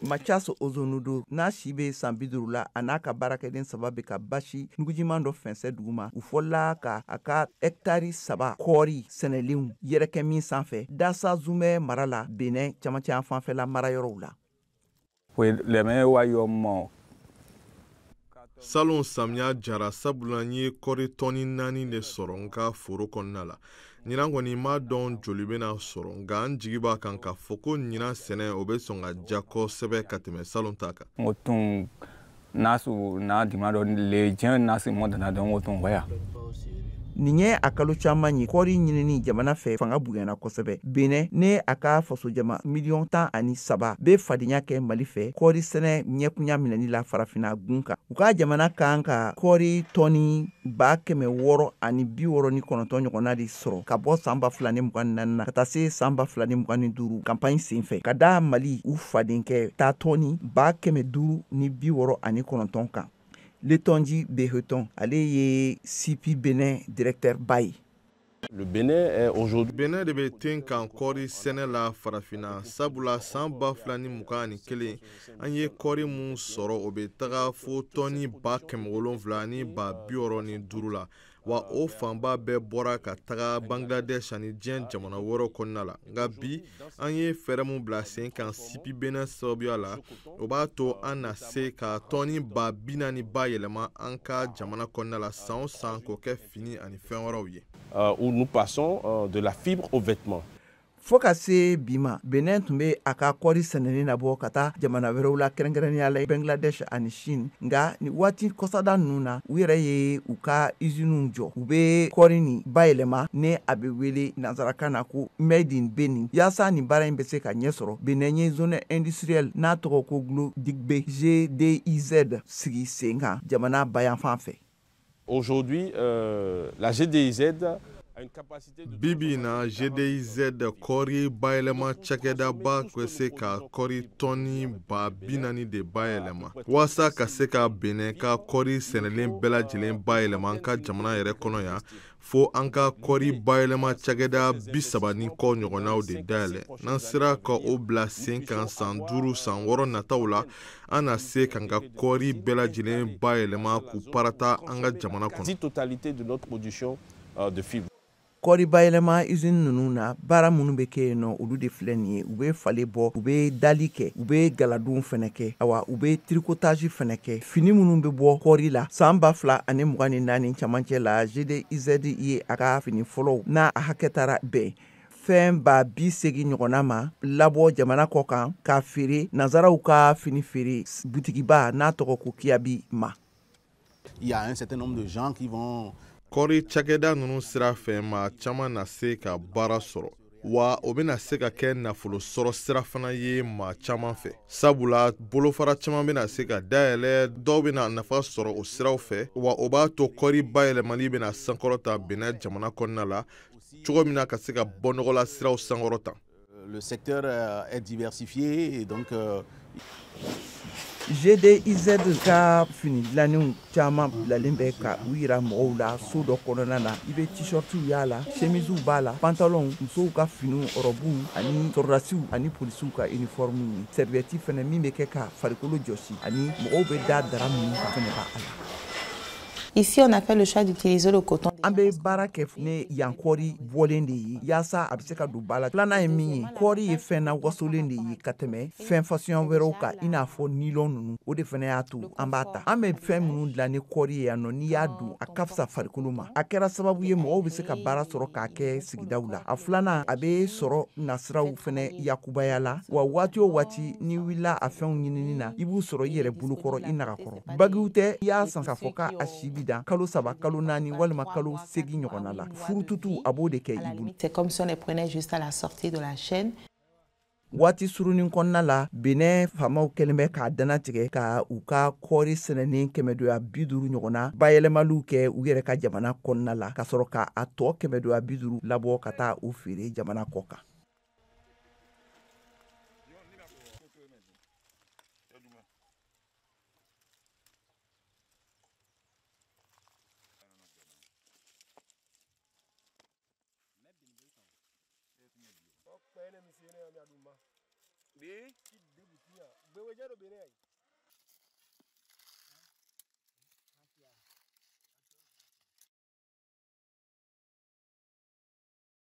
Mathias Ozonudo n'a si bɛ san 50 la, a n'a ka baarakɛden 3 bɛ ka basi nugujiman dɔ fɛnsɛ dugu ma. U fɔlɔla ka a ka hɛkitari 3 kɔɔri sɛnɛlenw yɛrɛkɛ min sanfɛ Dasa Zumɛ mara la, Benin camancɛ fanfɛla marayɔrɔw la. Salon samiya jara, sabula n ye kɔɔri tɔni 4 de sɔrɔ n ka foro kɔnɔna la. Ɲinan kɔni m'a dɔn joli bɛna sɔrɔ, nka n jigi b'a kan k'a fɔ ko ɲinan sɛnɛ o bɛ sɔn ka ja kosɛbɛ ka tɛmɛ salon ta kan. Nin ye a kalo caman ye kɔɔri ɲinini jamana fɛ fanga bonyana kosɛbɛ. Benin ne a ka fasojama miliyɔn 13 bɛ fadenya kɛ Mali fɛ kɔɔri sɛnɛ ɲɛkunya minɛli la farafinna gun kan. U ka jamana kan ka kɔɔri tɔni 669 ɲɔgɔnna de sɔrɔ ka bɔ san 2024 na ka taa se san 2025 campagne senfɛ, ka da Mali u fadenkɛ ta tɔni 569 kan. Letonji Beheton, ale ye CP Benin directeur ba ye. Le Bénin est aujourd'hui Benin de bɛ ten kan kɔɔri sɛnɛ la farafinna, sabula san 2021 an ye kɔɔri mun sɔrɔ o bɛ taga fo tɔni 765 la, wa o fanba bɛɛ bɔra ka taga Bangladesh ani diɲɛ jamana wɛrɛw kɔnɔna la. Nka bi an ye fɛɛrɛ mun bila sen kan CP Benin sababuya la, o b'a to an na se ka tɔni 40 bayɛlɛma an ka jamana kɔnɔna la san o san k'o kɛ fini ani fɛn wɛrɛw ye. Où nous passons de la fibre aux vêtements. Fo ka se bi ma, Benin tun bɛ a ka kɔɔri sɛnɛni nabɔ ka taa jamana wɛrɛw la, kɛrɛnkɛrɛnnenya la Bangladesh ani Chine. Nka ni waati kɔsada ninnu na, u yɛrɛ ye u ka usines jɔ, u bɛ kɔɔri nin bayɛlɛma ni a bɛ wele nansarakan na ko Made in Benin. Yaasa nin baara in bɛ se ka ɲɛ sɔrɔ, Benin ye zone industrielle n'a tɔgɔ ko Glo-Dugbe GDIZ sigi sen kan jamana bayanfan fɛ. Aujourd'hui, la GDIZ Bibi na GDIZ kɔɔri bayɛlɛma cakɛdaba bɛ se ka kɔɔri tɔni 40 de bayɛlɛma walasa ka se ka Benin ka kɔɔri sɛnɛlen bɛɛ lajɛlen bayɛlɛma an ka jamana yɛrɛ kɔnɔ yan, fo an ka kɔɔri bayɛlɛma cakɛda 30 ni kɔ ɲɔgɔnnaw de dayɛlɛ. N'an sera ka o bila sen kan san 5 san 6 nataw la, an na se k'an ka kɔɔri bɛɛ lajɛlen bayɛlɛma k'u parata an ka jamana kɔnɔ. Totalité de notre production de fibres. Kɔɔri bayɛlɛma usine ninnu na, baara minnu bɛ kɛ yen nɔ, olu de filɛ nin ye. U bɛ fale bɔ, u bɛ dali kɛ, u bɛ galadonw fɛnɛ kɛ, awa u bɛ tricotage fɛnɛ kɛ. Fini minnu bɛ bɔ kɔɔri la san 2024 camancɛ la, GDIZ ye a ka fini fɔlɔw n'a a hakɛ taara bɛn fɛn 80 ɲɔgɔnna ma labɔ jamana kɔ kan k'a feere nansaraw ka fini feere butigiba n'a tɔgɔ ko Kiabi ma. Il y a un certain nombre de gens qui vont Kɔɔri cakɛda ninnu sira fɛ, maa caman na se ka baara sɔrɔ, wa o bɛna se ka kɛ nafolo sɔrɔ sira fana ye maa caman fɛ, sabula bolofara caman bɛna se ka dayɛlɛ, dɔw bɛna nafa sɔrɔ o siraw fɛ, wa o b'a to kɔɔri bayɛlɛmali bɛna sankɔrɔta Benin jamana kɔnɔna la cogo min na ka se ka bɔ nɔgɔla siraw sankɔrɔta. Le secteur est diversifié et donc GDIZ ka fini dilannenw caman bilalen bɛ ka u yira mɔgɔw la so dɔ kɔnɔna na. I bɛ t-shirtiw y'a la, chemisew b'a la, pantalonw, musow ka finiw, robuw ani sɔrɔdasiw ani polisiw ka uniforme ye. Serviette fɛnɛ min bɛ kɛ ka farikolo jɔsi ani mɔgɔw bɛ da dara minnu kan fɛnɛ b'a la. Ici, on a fait le choix d'utiliser le coton. An bɛ baara kɛ ne yan kɔɔri bɔlen de ye yaasa a bɛ se ka don ba la. Filanan ye min ye, kɔɔri ye fɛn na wasolen de ye ka tɛmɛ fɛn fasɔn wɛrɛw kan, i n'a fɔ nylon ninnu. O de fana y'a to an b'a ta. An bɛ fɛn minnu dilan ni kɔɔri ye yan nɔ, n'i y'a don a ka fisa farikolo ma. A kɛra sababu ye mɔgɔw bɛ se ka baara sɔrɔ k'a kɛ sigidaw la. A filanan, a bɛ sɔrɔ nasiraw fɛnɛ yakubaya la. Wa waati o waati n'i wulila a fɛnw ɲinini na, i b'u sɔrɔ i yɛrɛ bolokɔrɔ, i nagakɔrɔ. Bagiw tɛ, i y'a san k'a fɔ k'a si bi dan kalo 3, kalo 4 walima kalo 8 ɲɔgɔnna la. Furututu a b'o de kɛ i bolo. C'est comme si on les prenait juste à la sortie de la chaîne. Waati surunin kɔnɔna la, Benin faamaw kɛlen bɛ k'a dannatigɛ ka u ka kɔɔri sɛnɛnen 550 ɲɔgɔnna bayɛlɛmaliw kɛ u yɛrɛ ka jamana kɔnɔna la, ka sɔrɔ k'a tɔ 550 labɔ ka taa u feere jamana kɔ kan.